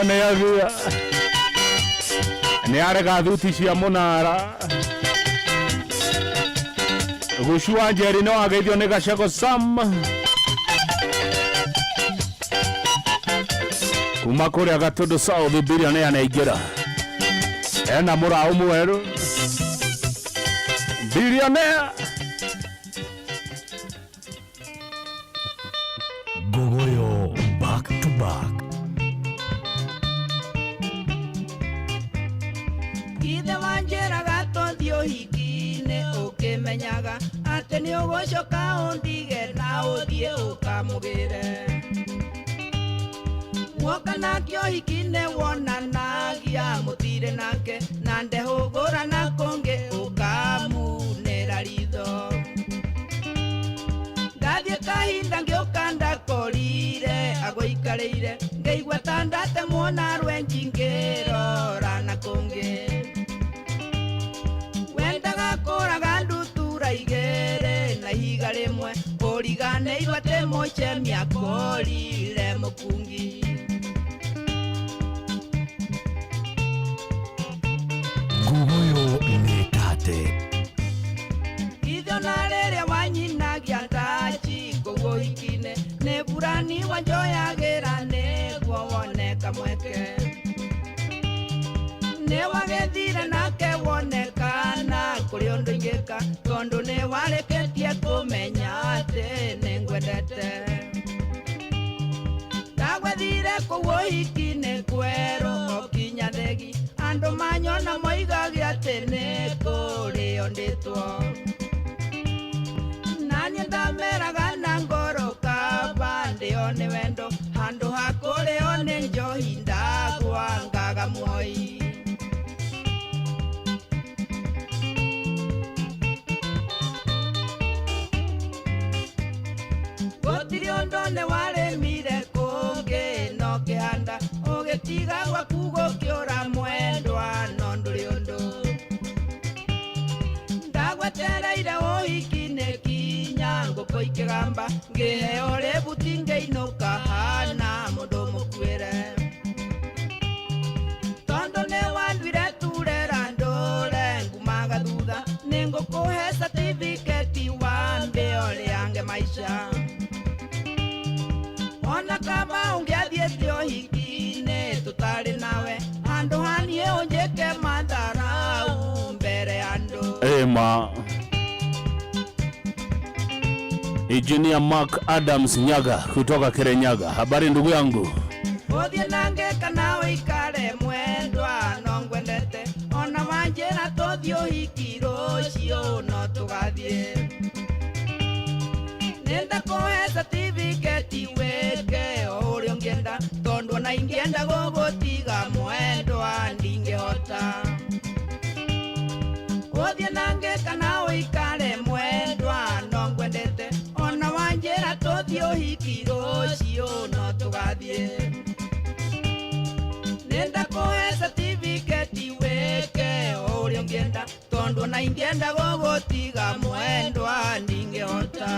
No nĩ athia nĩ arega thuti cia mũnara. Gucu wa Njeri no ageithio nĩ Gacego Sam kuma kũrĩa Gatũndũ South. Bilionea nĩ aingĩra, ena mũraũ mwerũ bilionea. Ngogoyo back to back. Ithe wanjĩraga tũthiĩ ũhiki-inĩ ũkĩmenyaga atĩ nĩ ũgũcoka ũndige na ũthiĩ ũkamũgĩre. Woka nake ũhiki-inĩ wonanagia mũtirĩ nake na ndehũgũra na kũngĩ ũkamunĩra ritho. Ndathiĩ kahinda ngĩũka ndakorire agũikarĩire, ngĩigua ta ndatemwo na rwenji ngĩrora na kũngĩ. Wendaga kũraga ndutura igĩrĩ na ihiga rĩmwe, ũriganĩirwo atĩ mũcemi akũrire mũkungi. Ngogoyo nĩ tate. Ithe ona rĩrĩa wanyinagia ndaci kũu ũhiki-inĩ nĩ burani wanjoyagĩra nĩguo wone kamweke. Nĩ wagethire nake wonekana kũrĩ ũndũ ingĩka, tondũ nĩ warĩkĩtie kũmenya atĩ nĩ ngwendete. Ndagwethire kũu ũhiki-inĩ kwerũ o kinya thegi, andũ manyona moigage atĩ nĩ kũrĩo ndĩtwo. Naniĩ ndameraga na ngoro kaba ndĩo nĩ wendo handũ ha kũrĩo nĩ njohi ndagwa ngaga muoi. Gũtirĩ ũndũ nĩ warĩmire kũngĩ no kĩhanda ũgĩtiga gwaku gũkĩũra mwendwa, no ndũrĩ ũndũ. Ndagwetereire ũhiki-inĩ kinya ngũkũ ikĩgamba, ngĩheo rĩbuti ngĩinũka hana mũndũ mũkuĩre, tondũ nĩ wanduire turera ndũre ngumaga thutha. Nĩ ngũkũhe certificate wambe ũrĩange maica. Ona kaba ũngĩathiĩte ũhiki-inĩ tũtarĩ nawe, handũ haniĩ ũnjĩke matharau mbere ya andũ. Ema Engineer Mark Adams Nyaga kutoka Kirinyaga. Habari ndugu yangu. Ũthiĩ nange kana ũikare mwendwa no ngwendete, ona wanjĩra tũthiĩ ũhiki rũciũ no tũgathiĩ. Nĩndakũhe certificate wĩke o ũrĩa ũngĩenda, tondũ ona ingĩenda gũgũtiga mwendwa ndingĩhota. Ũthiĩ nange kana ũikare mwendwa no ngwendete, ona wanjĩra tũthiĩ ũhiki rũciũ no tũgathiĩ. Nĩndakũhe certificate wĩke o ũrĩa ũngĩenda, tondũ ona ingĩenda gũgũtiga mwendwa ndingĩhota.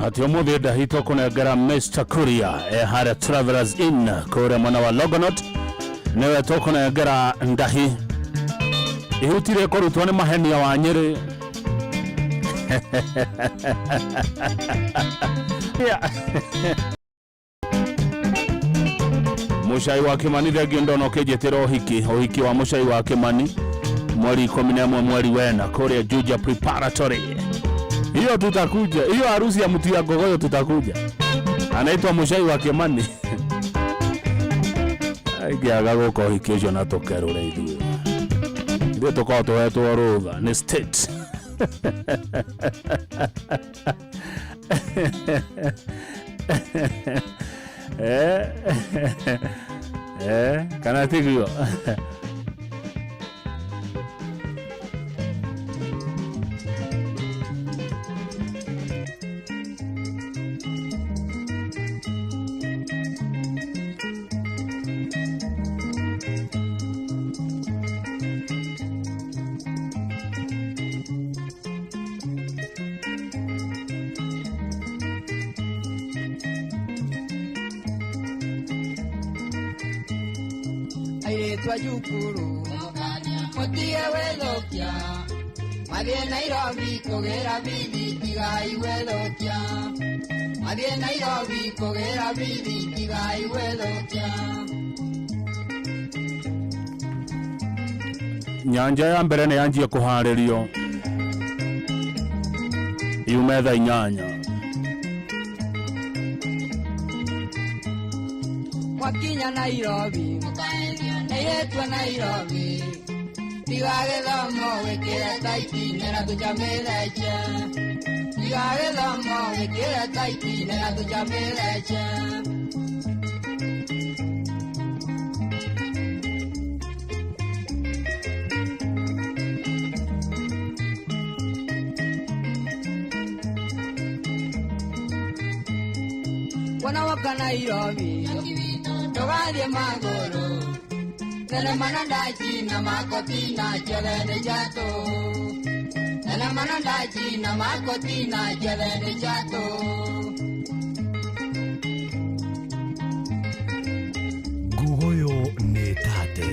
Ati umuthi ndahitwo kunengera Mr. Kuria e haria Travelers Inn kuria mwena wa Longonot, niwe tukunengera ndahi ihutire kũrutwo nĩ mahenia wa Nyĩrĩ. Yeah. Mũcai wa Kimani, thengio ndona ũkĩnjĩtĩra ũhiki, ũhiki wa Mũcai wa Kimani mweri 11 mweri wena kũrĩa Juja Preparatory. Hiyo tutakuja, hiyo harusi ya mtu ya Ngogoyo tutakuja. Anaitwa Mũcai wa Kimani. Ingĩaga gũka ũhiki ũcio na tũkerũre ithuĩ, ithuĩ tũkoragwo tũhetwo rũtha nĩ state. Eh, eh, kana tiguo? Airĩtu a cukuru mũtige gwĩthũkia, mathiĩ Nairobi kũgĩra bithi, tigai gwĩthũkia. Mathiĩ Nairobi kũgĩra bithi, tigai gwĩthũkia. Nyanja ya mbere nĩ yanjie kũharĩrio yume thaa 8. Mwakinya Nairobi, airĩtu a Nairobi, tiga gĩthomo wĩkĩre taiti nĩra tũcamĩreche. Tiga gĩthomo wĩkĩre taiti nĩra tũcamĩreche. Wona woka Nairobi, ndũgathiĩ magũrũ, thenema na ndaci na makoti na ciothe nĩ cia tũhũ. Thenema na ndaci na makoti na ciothe nĩ cia tũhũ. Nguguyo nĩ tate.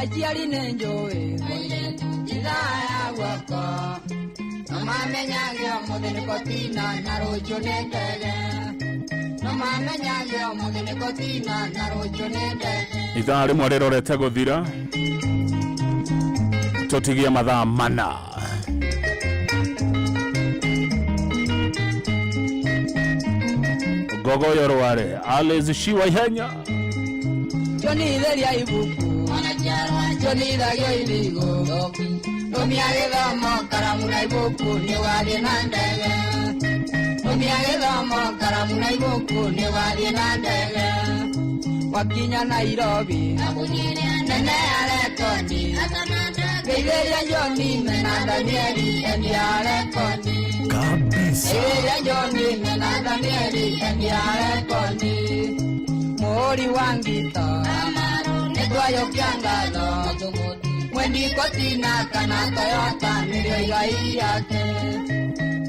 Aciari nĩ njũĩ ithaa ya guoko, no mamenyage ũmũthĩ nĩ kotina na rũciũ nĩ ndege. No mamenyage ũmũthĩ nĩ kotina na rũciũ nĩ ndege. Ithaa rĩmwe rĩrorete gũthira, tũtigie mathaa 4. Ngogoyo Rware Alice Shiwa Ihenya. Chonitheria ibuku, chonithagio irigo, rũmia gĩthomo karamu na ibuku nĩ ũgathiĩ na ndege. Rũmia gĩthomo karamu na ibuku nĩ ũgathiĩ na ndege. Wakinya Nairobi, nene ya rekodi, geithĩria John mena Danieli endia rekodi. Kabisa. Geithĩria John mena Danieli endia rekodi. Mũhũri wa ngita nĩ twayũkia ngatho, mwendi kotina kana Toyota nĩrĩo igai rĩake.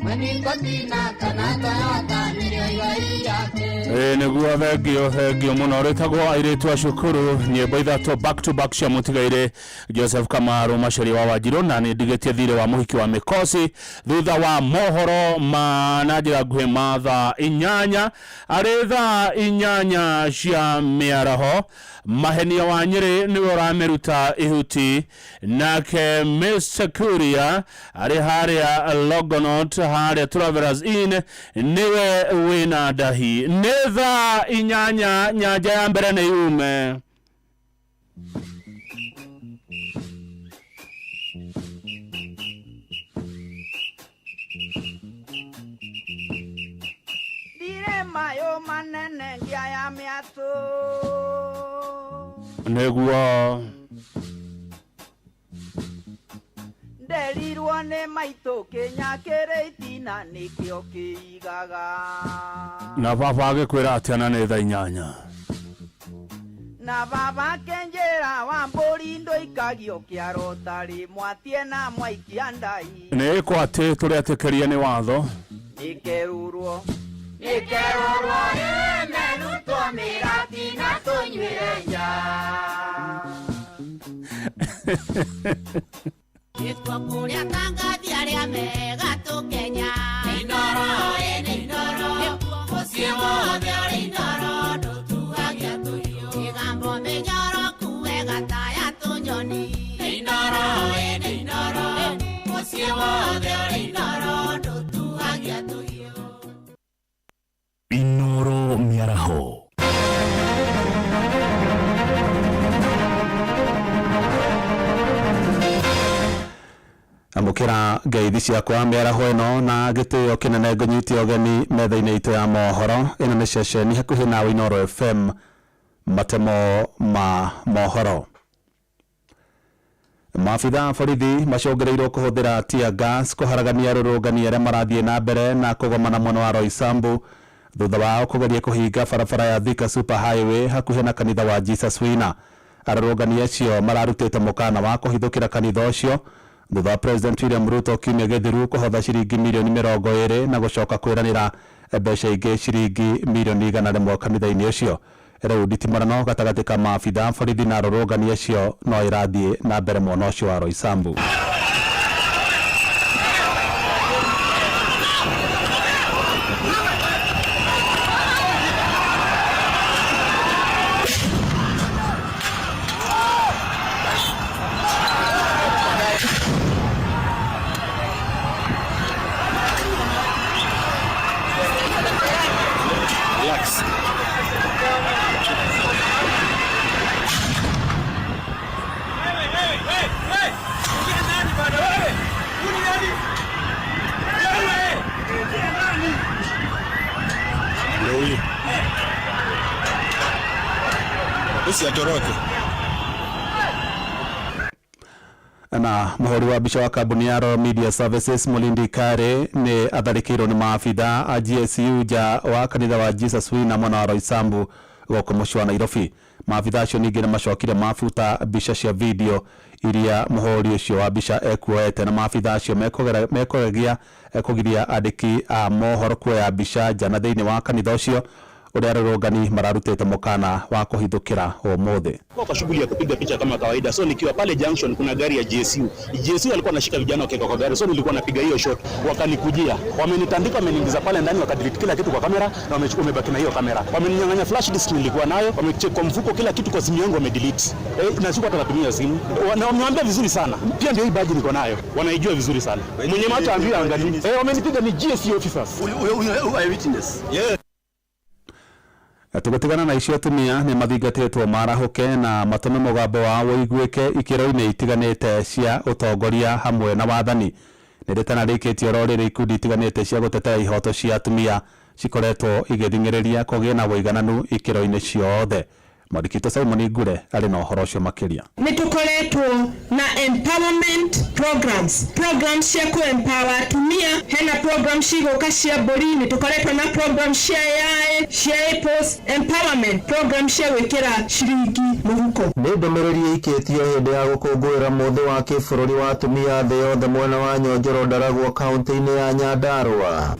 Mwendi kotina kana Toyota nĩrĩo igai rĩake. Ĩĩ nĩguo, thengio thengio mũno. Rĩtagwo airĩtu a cukuru, nyĩmbo ithatũ back to back cia mũtigairĩ Joseph Kamaru Macharia wa Wanjirũ, na nĩ ndigĩtie thirĩ wa mũhiki wa mĩkosi thutha wa mohoro ma na njĩra nguhĩ ma thaa 8. Arĩ thaa 8 cia mĩaraho, Mahenia wa Nyĩrĩ nĩwe ũramĩruta ihuti, nake Mr Kuria arĩ harĩa Longonot, harĩa Travelers Inn, nĩwe wĩna ndahi. Nĩ thaa 8, nyanja ya mbere nĩ yume. Ndirĩ mayũ manene ngĩaya mĩatũ. Nĩguo. Nderirwo nĩ maitũ kĩnya kĩrĩ itina nĩkĩo kĩigaga. Na baba agĩkwĩra atĩa na nĩ thaa 8? Na baba akĩnjĩra wa mbũri ndũikagio kĩaro tarĩ mwatie na mwaikia ndai. Nĩ ĩkwo atĩ tũrĩetĩkĩrie nĩ watho. Nĩkerurwo, nĩkerurwo ĩmerutwo mĩrati na tũnyuĩre nja. Gĩkwa kũrĩa tangathi arĩa mega tũkenya. Inoro, ĩnĩ inoro. Mũciĩ wothe ũrĩ inoro, ndũtuagia tũhiũ. Mĩgambo mĩnyoro kuwe gataya tũnyoni. Inoro, ĩnĩ inoro. Mũciĩ wothe ũrĩ inoro, ndũtuagia tũhiũ. Inoro mĩaraho. Amũkĩra ngeithi ciakwa mĩaraho ĩno na gĩtĩo kĩnene, ngũnyitie ũgeni metha-inĩ itũ ya mohoro. Ĩno nĩ ceceni hakuhĩ nawe, Inooro FM, matemo ma mohoro. Maabitha a borithi macũngĩrĩirwo kũhũthĩra tear gas kũharagania arũrũngani arĩa marathiĩ na mbere na kũgomana mwena wa Roysambu thutha wao kũgeria kũhinga barabara ya Thika Super Highway hakuhĩ na kanitha wa Jesus Winner. Arũrũngani acio mararutĩte mũkana wa kũhithũkĩra kanitha ũcio Thutha wa President William Ruto kiumia gĩthiru kũhotha ciringi mirioni 20 na gũcoka kwĩranĩra mbeca ingĩ ciringi mirioni 100 kanitha-inĩ ũcio. Rĩu nditimũrano gatagatĩ ka maabitha borithi na arũrũngani acio no ĩrathiĩ na mbere mwena ũcio wa Roysambu. Na muhuri wa mbica wa kambuni ya Royal Media Services Mulindi Kare nĩ atharĩkĩirwo nĩ maabitha a GSU nja wa kanitha wa Jesus Winner mwena wa Roysambu gũkũ mũciĩ wa Nairobi. Maabitha acio ningĩ nĩ macokire mabuta mbica cia video iria mũhũri ũcio wa mbica ekuoete, na maabitha acio mekũgeria kũgiria andĩki a mohoro kuoya mbica nja na thĩinĩ wa kanitha ũcio ũrĩa arũrũngani mararutĩte mũkana wa kũhithũkĩra ũmũthĩ. Kwa shughuli ya kupiga picha kama kawaida, so nikiwa pale junction kuna gari ya GSU. GSU alikuwa anashika vijana wakiweka kwa gari, so nilikuwa napiga hiyo shot, wakanikujia, wamenitandika, wameniingiza pale ndani, wakadelete kila kitu kwa kamera na wamechukua, wamebaki na hiyo kamera, wameninyang'anya flash disk nilikuwa nayo, wamecheck kwa mfuko, kila kitu kwa simu yangu wamedelete. Na siku hata natumia simu na wameniambia vizuri sana pia, ndio hii badge niko nayo, wanaijua vizuri sana, mwenye macho ambiwa angalie. Wamenipiga ni GSU officers. Witness. Yeah. Tũgĩtigana na icio atumia nĩ mathingatĩtwo marahũke na matũme mũgambo wao ũiguĩke ikĩro-inĩ itiganĩte cia ũtongoria hamwe na wathani. Nĩ rĩtana rĩikĩtio oro rĩrĩ ikundi itiganĩte cia gũtetera ihoto cia atumia cikoretwo igĩthing'ĩrĩria kũgĩe na ũigananu ikĩro-inĩ ciothe. Mwandĩki witũ Simon Ngure arĩ na ũhoro ũcio makĩria. Nĩ tũkoretwo na empowerment programs, programs cia ku empower atumia, hena programs cigũka cia mbũri, nĩ tũkoretwo na programs cia AI, cia APOS, empowerment programs cia gwĩkĩra ciringi mũhuko. Nĩ ndũmĩrĩri ĩikĩtio hĩndĩ ya gũkũngũĩra mũthĩ wa kĩbũrũri wa atumia thĩ yothe mwena wa Nyonjoro Ndaragwo kaũntĩ-inĩ ya Nyandarua.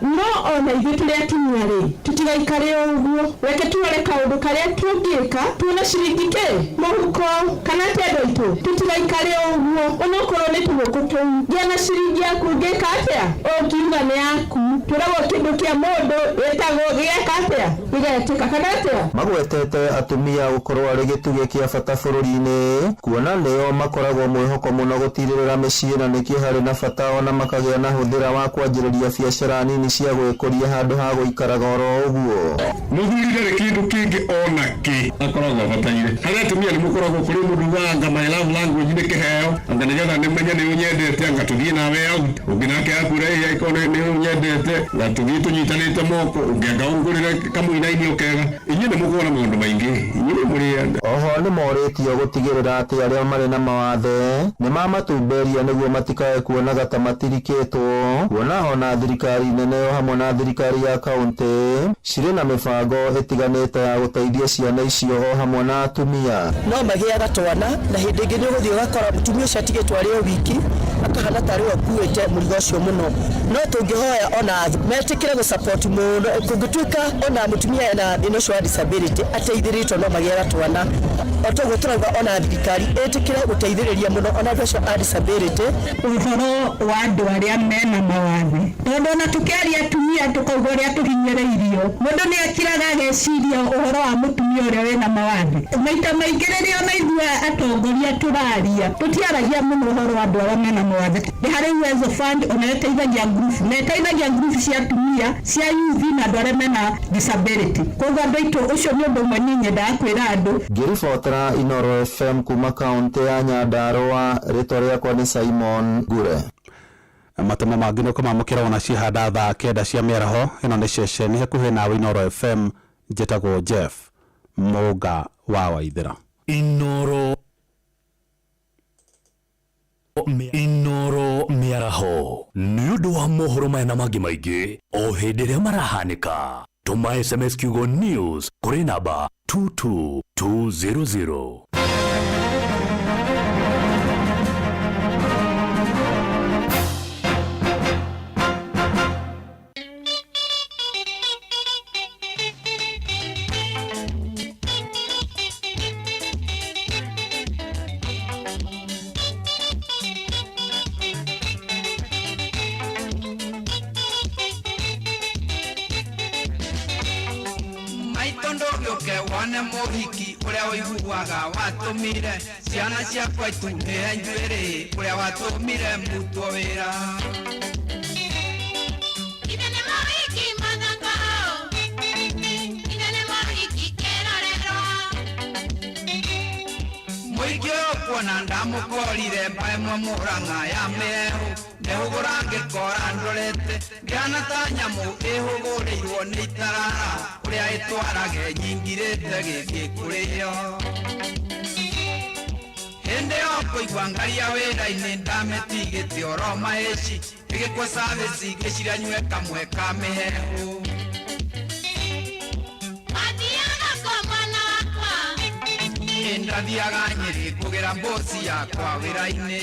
No ona ithuĩ tũrĩ atumia rĩ, tũtigaikare o ũguo, reke tuore kaũndũ karĩa tũngĩka tuone ciringi kĩ mũhuko, kana atĩ andũ aitũ tũtigaikare o ũguo, onokorwo nĩ tũgũkũ tũu, gĩa na ciringi yaku ũngĩka atĩa, ũngiuga nĩ yaku, twĩragwo kĩndũ kĩa mũndũ gĩtagwo gĩgeka atĩa, gĩgetĩka kana atĩa. Magwetete atumia gũkorwo arĩ gĩtugĩ kĩa bata bũrũri-inĩ, kuona nĩo makoragwo mwĩhoko mũno gũtirĩrĩra mĩciĩ, na nĩkĩo harĩ na bata ona makagĩa na hũthĩra wa kwanjĩrĩria biacara nini cia gwĩkũria handũ ha gũikaraga oro ũguo. Mũthuri ndarĩ kĩndũ kĩngĩ ona kĩ akoragwo abataire. Harĩ atumia nĩ mũkoragwo kũrĩ mũndũ ugaga anga my love language nĩ kĩheo, anga nĩgetha nĩmenye nĩ ũnyendete, anga tũthiĩ nawe out, ũngĩ nake akwĩra ĩ angĩkorwo nĩ ũnyendete, anga tũthiĩ tũnyitanĩte moko, ũngĩ anga ũngũrĩre kamũinainio kega. Inyuĩ nĩ mũkoragwo na maũndũ maingĩ, inyuĩ mũrĩ Oho nĩ morĩtio gũtigĩrĩra atĩ arĩa marĩ na mawathe nĩ mamatumberia nĩguo matikae kuonaga ta matirikĩtwo, kuona ona thirikari nene o hamwe na thirikari ya kaũntĩ cirĩ na mĩbango ĩtiganĩte ya gũteithia ciana icio o hamwe na atumia. No magĩaga twana na hĩndĩ ĩngĩ nĩ ũgũthiĩ ũgakora mũtumia ũcio atigĩtwo arĩ o wiki, akahana tarĩ we ũkuĩte mũrigo ũcio mũno. No tũngĩhoya ona metĩkĩre gũ support mũno, kũngĩtuĩka ona mũtumia ena thĩna ũcio wa disability ateithĩrĩtwo no magĩaga twana. O toguo tũrauga ona thirikari ĩtĩkĩre gũteithĩrĩria mũno ona andũ acio a disability. Ũhoro wa andũ arĩa mena mawathe, tondũ ona tũkĩaria atumia tũkauga ũrĩa tũhinyĩrĩirio, mũndũ nĩ akiraga ageciria ũhoro wa mũtumia ũrĩa wĩna mawathe. Maita maingĩ rĩrĩa ona ithuĩ atongoria tũraria, tũtiaragia mũno ũhoro wa andũ arĩa mena mawathe. Nĩ harĩ Uwezo Fund ona ĩteithagia group, na ĩteithagia group cia atumia, cia youth na andũ arĩa mena disability. Koguo andũ aitũ, ũcio nĩ ũndũ ũmwe niĩ nyendaga kwĩra andũ. Ngĩribotera Inooro FM kuma kaũntĩ ya Nyandarua, rĩtwa rĩakwa nĩ Simon Ngure. Matemo mangĩ nĩ ũkũmamũkĩra ona cihanda thaa 9 cia mĩaraho. Ĩno nĩ ceceni hakuhĩ nawe Inooro FM, njĩtagwo Jeff Mũnga wa Waithĩra. Inooro mĩaraho nĩ ũndũ wa mohoro maya na mangĩ maingĩ o hĩndĩ ĩrĩa marahanĩka. Tũma SMS kiugo news kũrĩ namba 22200. Ũgĩũke wone mũhiki ũrĩa ũiguaga watũmire ciana ciakwa itunĩhe njuĩrĩ ũrĩa watũmire mbutwo wĩra. Ithe nĩ mũhiki mũthaka, ithe nĩ mũhiki kĩrorerwa. Mũingĩ ũyũ kuona ndamũkorire mbaĩ mwe mũrang'a ya mĩhehu ndehũgũra ngĩkora ndorete ngĩhana ta nyamũ ĩhũgũrĩirwo nĩ itarara ũrĩa ĩtwarage nyingirĩte gĩthiĩ kũrĩo. Hĩndĩ ĩyo kũigua ngaria wĩra-inĩ ndamĩtigĩte oro mahĩci ĩgĩkwo service ngĩciria nyue kamwe ka mĩhehu. Wathiaga kũ mwana wakwa? Ndathiaga Nyĩrĩ kũgĩra mbũci yakwa wĩra-inĩ.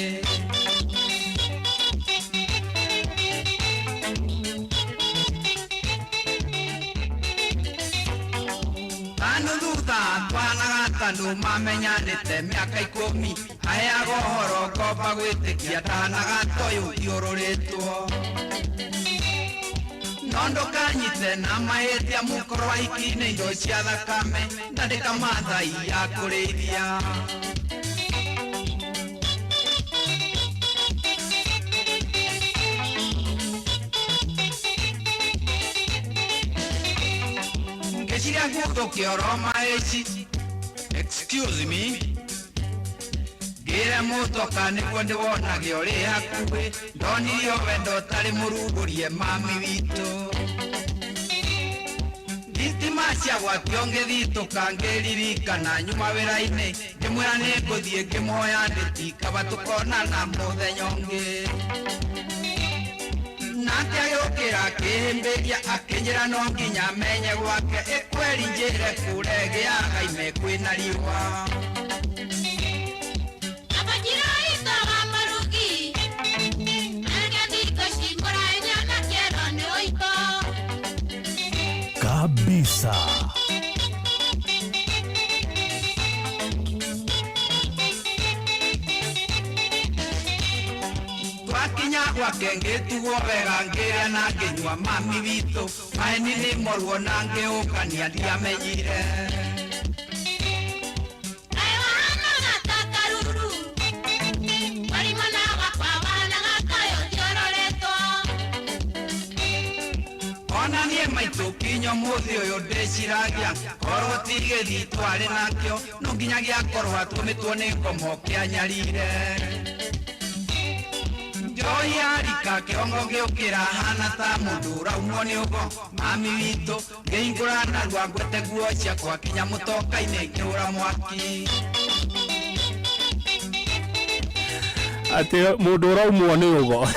Tanu thutha twanaga tandũ mamenyanĩte mĩaka 10 aheaga ũhoro ngomba gwĩtĩkia ndahanaga toyũ thiũrũrĩtwo. No ndũkanyite na mahĩtia mũkorwo ahiki nĩ indo cia thakame ndandĩka mathai ya kũrĩithia. Ngĩciria nguthũke oro mahĩci excuse me ngĩre mũtoka nĩguo ndĩwonage ũrĩ hakuhĩ ndonirio wendo ũtarĩ mũrugũrie mami witũ. Thitima cia gwakio ngĩthitũka ngĩririkana nyuma wĩra-inĩ ngĩmwĩra nĩ ngũthiĩ ngĩmũhoya ndĩti kaba tũkonana mũthenya ũngĩ. Nake agĩũkĩra akĩhĩmbĩria akĩnjĩra no nginya menye gwake ĩkweri njĩre kũrĩa ĩgĩaga ime kwĩna riũa. Abajira wa marugi, arĩa thikũ ici mũrahenyana kĩero nĩ ũiko. Kabisa. Twakinya gwake ngĩtugwo wega ngĩrĩa na ngĩnyua mami witũ maheni nĩ moruo na ngĩũkania ndiamenyire. Kaĩ wahanaga ta karuru, warĩ mwana wakwa wahanaga ta ũthiũrũrĩtwo. Ona niĩ maitũ kinya ũmũthĩ ũyũ ndĩciragia korwo ti gĩthii twarĩ nakĩo no nginya gĩakorwo atũmĩtwo nĩ ngomo kĩanyarire. Njohi yarika kĩongo gĩũkĩra hana ta mũndũ ũraumwo nĩ ũgo mami witũ ngĩhingũra narua ngwete nguo ciakwa kinya mũtoka-inĩ ngĩhũra mwaki. Atä må ndå å raumwo nä å go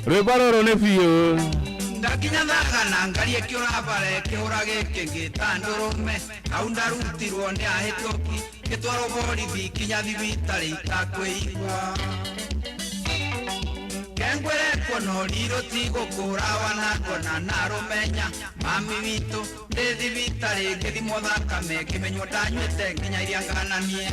rwä mbo rå rå nä biå. Ndakinya thagana ngarie kĩũra bara ĩkĩhũra gĩkĩ ngĩta ndũrũme hau ndarutirwo nĩ ahĩtũki ngĩtwarwo borithi kinya thibitarĩ itakwĩigua. Kengwĩre kuona ũrirũ ti gũkũra wanangona narũmenya mami witũ ndĩ thibitarĩ ngĩthimwo thakame ngĩmenywo ndanyuĩte nginya iria ngananie.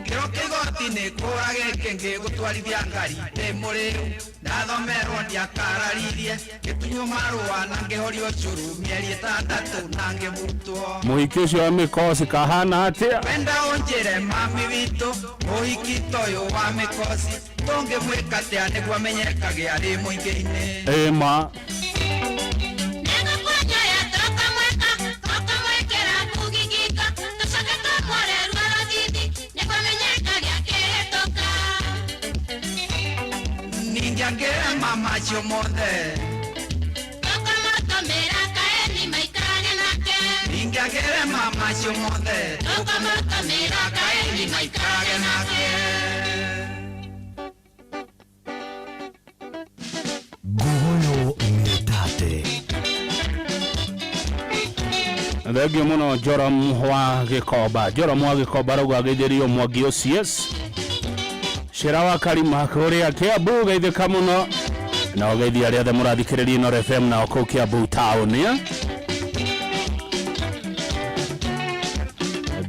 Kĩro kĩgoti-inĩ kũra gĩkĩ ngĩgũtwarithia ngari ndĩ mũrĩu ndathomerwo ndiakararirie ngĩtunywo marũa na ngĩhorio cũrũ mĩeri 6 na ngĩbutwo. Må hiki å cio wa mä koci kahana atä a? Wenda ũnjĩre mami witũ mũhiki toyũ wa mĩkoci tũngĩmwĩka atĩa nĩguo amenyekage arĩ mũingĩ-inĩ. Ä ma. Nĩngũkuoya tũkamwĩka, tũkamwĩkĩra mũgigiko, tũcoke tũmũre ruo rũthithi, nĩguo amenyekage akĩhĩtũka. Ningĩ angĩre mama acio mothe. Tũkamũtũmĩra kaeni maikarage nake. Ningĩ angĩre mama acio mothe. Tũkamũtũmĩra kaeni maikarage nake. Ngugoyo mĩtate. Thengio mũno Joram wa Gĩkomba. Joram wa Gĩkomba rauga ageithĩrio Mwangi OCS Cera wa Karima kũrĩa Kiambu geithĩka mũno na ũgeithia arĩa othe mũrathikĩrĩria Inooro FM nao kũu Kiambu town ya?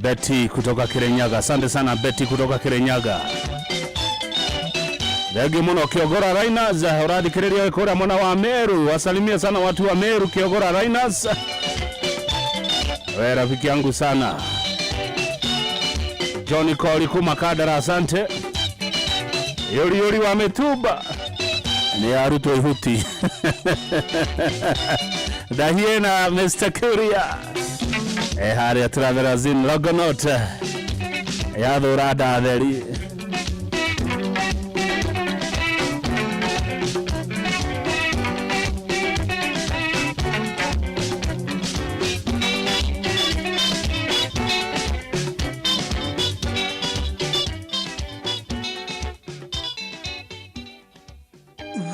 Betty kutoka Kirinyaga, asante sana Betty kutoka Kirinyaga. Thengiũ mũno Kiogora Rhinos, ũrathikĩrĩria wĩ kũrĩa mwena wa Meru. Wasalimia sana watu wa Meru, Kiogora Rhinos. We rafiki yangu sana Johnny Kori kuma Kandara, asante. Yori yori wa Mĩtumba nĩ arutwo ihuti Ndahie na Mr. Kuria e harĩa Travelers Inn Longonot yathũra ndatheri.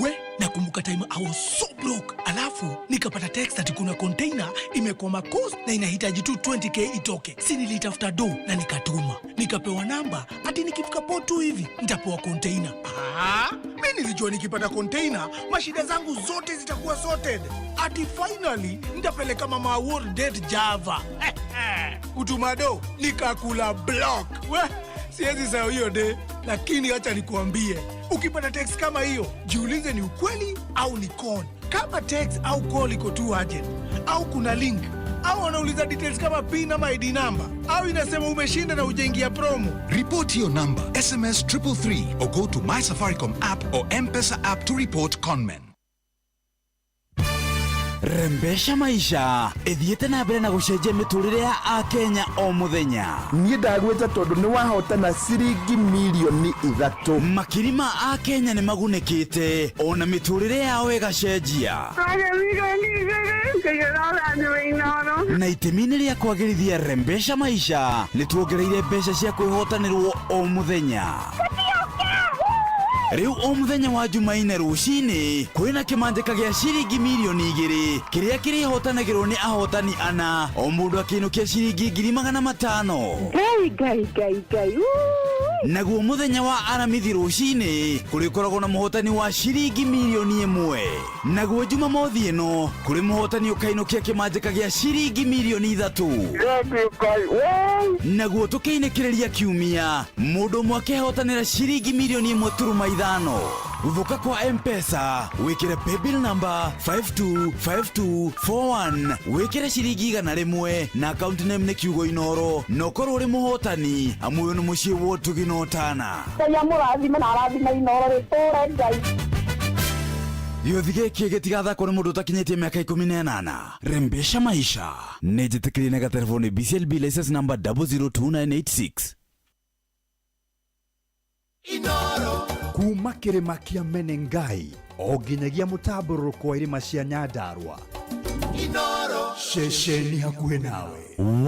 We, nakumbuka time I was so broke, alafu nikapata text ati kuna container imekwama coast na inahitaji tu 20K itoke. Si nilitafuta do na nikatuma, nikapewa namba ati nikifika port tu hivi nitapewa container. Ah, mi nilijua nikipata container mashida zangu zote zitakuwa sorted, ati finally nitapeleka mama world date Java. Kutuma do nikakula block. We, siwezi sahau hiyo day, lakini acha nikuambie, ukipata text kama hiyo, jiulize ni ukweli au ni con. Kama text au call iko too urgent, au kuna link au wanauliza details kama PIN ama ID number, au inasema umeshinda na ujaingia promo. Report your number, SMS 333 or go to My Safaricom app or M-Pesa app to report conmen. Rembesha maisha ĩthiĩte na mbere na gũcenjia mĩtũrĩre ya akenya o mũthenya. Niĩ ndagwĩta tondũ nĩ wahotana ciringi mirioni 3. Makiri ma akenya nĩ magunĩkĩte ona mĩtũrĩre yao ĩgacenjia. Na itemi-inĩ rĩa kwagĩrithia rembesha maisha, nĩ tuongereire mbeca cia kwĩhotanĩrwo o mũthenya. Rĩu o mũthenya wa Jumaine rũcinĩ kwĩna kĩmanjĩka gĩa ciringi mirioni 2 kĩrĩa kĩrĩhotanagĩrwo nĩ ahotani ana, o mũndũ akĩinũkia ciringi 500,000. Ngai ngai ngai ngai. Naguo mũthenya wa Aramithi rũcinĩ kũrĩkoragwo na mũhotani wa ciringi mirioni 1. Naguo Jumamothi ĩno kũrĩ mũhotani ũkainũkia kĩmanjĩka gĩa ciringi mirioni 3. Naguo tũkĩinĩkĩrĩria kiumia, mũndũ ũmwe akĩhotanĩra ciringi mirioni 1.5. Gũthũka kwa Mpesa, wĩkĩre paybill number 525241, wĩkĩre ciringi 100 na account name nĩ kiugo Inoro, na ũkorwo ũrĩ mũhotani, amu ũyũ nĩ mũciĩ wa ũtugi na ũtana. Ngai amũrathime na arathime Inoro rĩtũre Ngai. Gĩũthi gĩkĩ gĩtigathakwo nĩ mũndũ ũtakinyĩtie mĩaka 18. Rembesha maisha nĩ njĩtĩkĩrie na gatelefoni BCLB license number 002986. Kuma kĩrĩma kĩa Menengai o nginyagia mũtambũrũrũko wa irĩma cia Nyandarua, ceceni hakuhĩ nawe.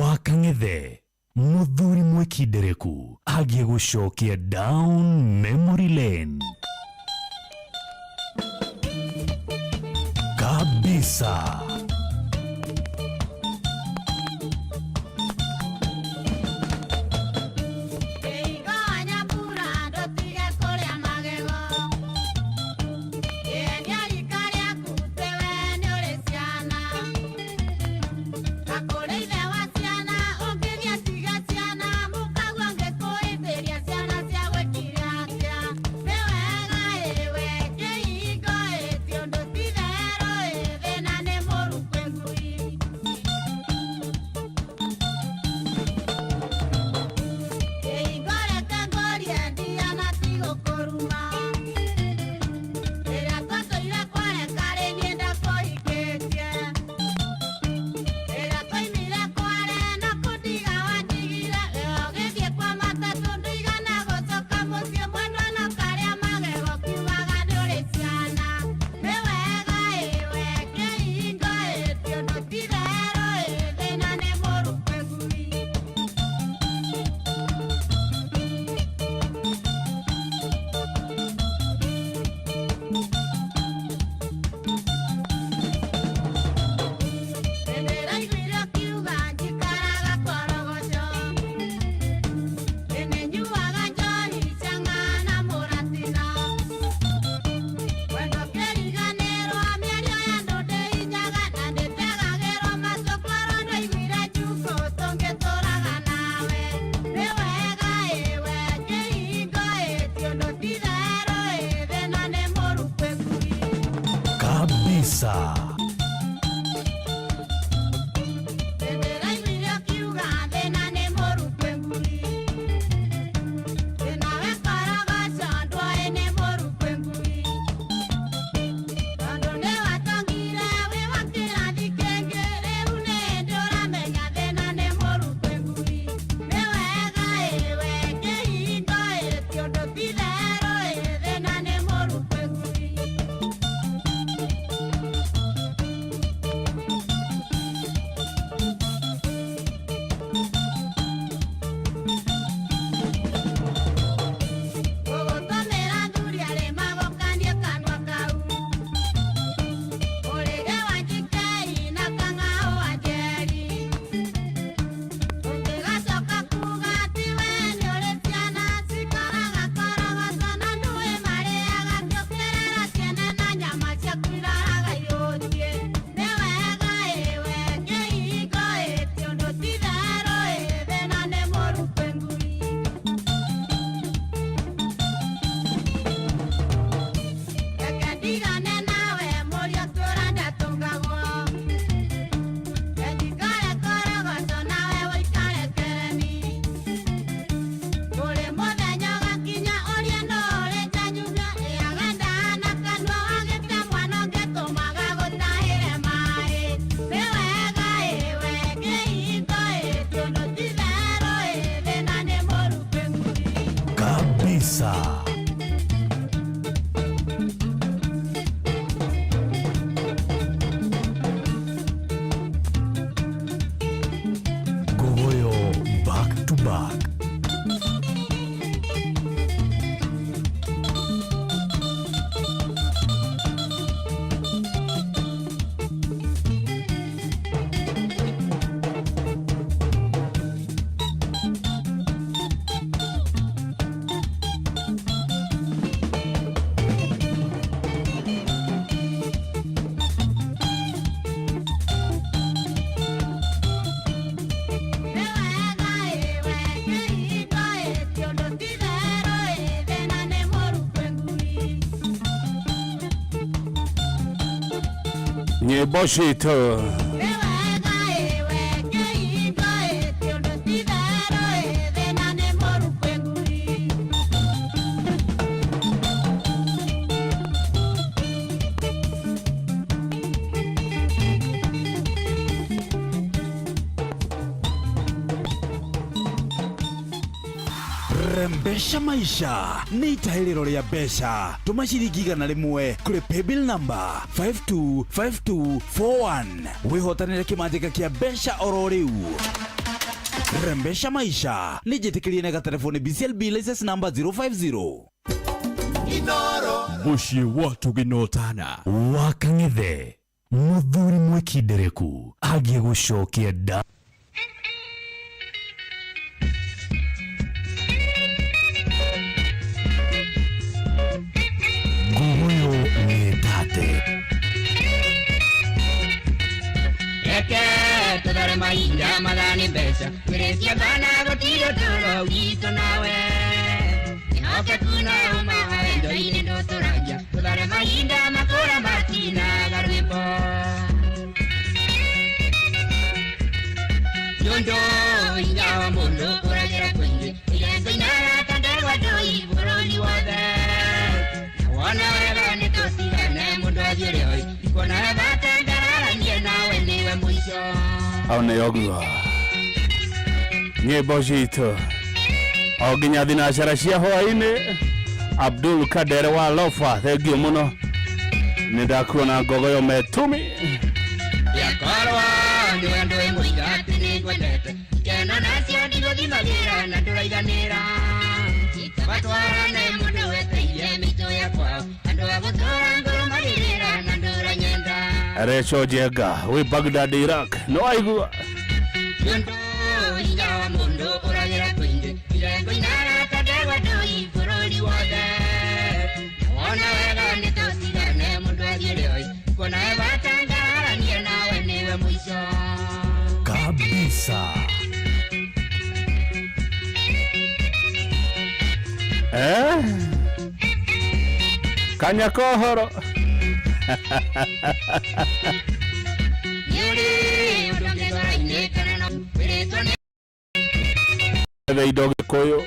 Wakang'ethe mũthuri mwĩkindereku agiĩ gũcokia down memory lane kabisa. Nĩ Kabisa. Ndĩraiguire ũkiuga thĩna nĩ mũru kwĩ ngui. Thĩna wĩkorogoco ndũĩ nĩ mũru kwĩ ngui. Tondũ nĩwatongire wĩ wa kĩrathi kĩngĩ, rĩu nĩ hĩndĩ ũramenya thĩna nĩ mũru kwĩ ngui. Nĩ wega ĩ we kĩhingo ĩ ti ũndũ ti therũ ĩ thĩna nĩ mũru kwĩ ngui. Gũgũtũmĩra athuri arĩ magũkanie kanua kau. Ũrĩre wa Njikei na Kang'aũ wa Njeri. Ũngĩgacoka kuuga atĩ we nĩũrĩ ciana cikoraga korogoco na ndũĩ marĩaga kĩ ũkĩrera ciana na nyama ciaku iraraga iyũtie. Nĩ wega ĩ we kĩhingo ĩ ti ũndũ ti therũ ĩ thĩna nĩ mũru kwĩ ngui. Reke ndigane nawe mũriũ tũra ndatũngagwo. Njikare korogoco nawe ũikare kereni. Kũrĩ mũthenya ũgakinya ũrĩa no ũrĩ njanyuga ĩaga na kanua wagĩte mwana ũngĩtũmaga gũtahĩre maĩ. Nĩ wega ĩ we kĩhingo ĩ ti ũndũ ti therũ ĩ thĩna nĩ mũru kwĩ ngui. Kabisa. Ngogoyo back to back. Nĩ wega ĩ we kĩhingo ĩ ti ũndũ ti therũ ĩ thĩna nĩ mũru kwĩ ngui. Nyĩmbo citũ. Nĩ wega ĩ we kĩhingo ĩ ti ũndũ ti therũ ĩ thĩna nĩ mũru kwĩ ngui. Rembesha maisha nĩ itahĩrĩro rĩa mbeca tũma ciringi 100 kũrĩ paybill number 525241 wĩhotanĩre kĩmanjĩka kĩa mbeca oro rĩu. Rembesha maisha nĩ njĩtĩkĩrie na gatelefoni BCLB license number 050. Mũciĩ wa tũgĩnotana wa Kang'ethe mũthuri mwĩkindereku agiĩ gũcokia nda. Ngogoyo nĩ tate. Reke tũthare mahinda mathani mbeca twĩrĩtie kana gũtirĩ ũtũũro witũ nawe ĩhokeku na ũma wendo-inĩ ndũtũragia tũthare mahinda makũra matinaga rwĩmbo nĩũndũ hinya wa mũndũ ũragĩra kũingĩ irengo inarata ndegwa ndũi bũrũri wothe na wona wega nĩ tũtigane mũndũ athiĩ ũrĩa oĩ ndikuona bata ngararanie nawe nĩwe mũico. Hau nĩ ũguo nyĩmbo citũ o nginya thinacara cia hwaĩ-inĩ. Abdul Kader wa Lofa, thengio mũno, nĩ ndakuona ngogoyo metumi. Yakorwo nĩwe ndũĩ mũiga atĩ nĩngwendete ikeno nacio ndigũthimagĩra na ndũraiganĩra batwarane mũndũ weteirie mĩtũ ya kwao andũ a gũtũra ngũrũmagĩrĩra na ndũranyenda. Recho Jenga wĩ Baghdad Iraq, nĩ waigua. Nĩũndũ hinya wa mũndũ ũragĩra kũingĩ irengo inarata ndegwa ndũi bũrũri wothe na wona wega nĩ tũtigane mũndũ athiĩ ũrĩa oĩ kuona bata ngararanie nawe nĩwe mũico. Kabisa. Eh? Kanya kohoro. Ethe indo Gĩkũyũ.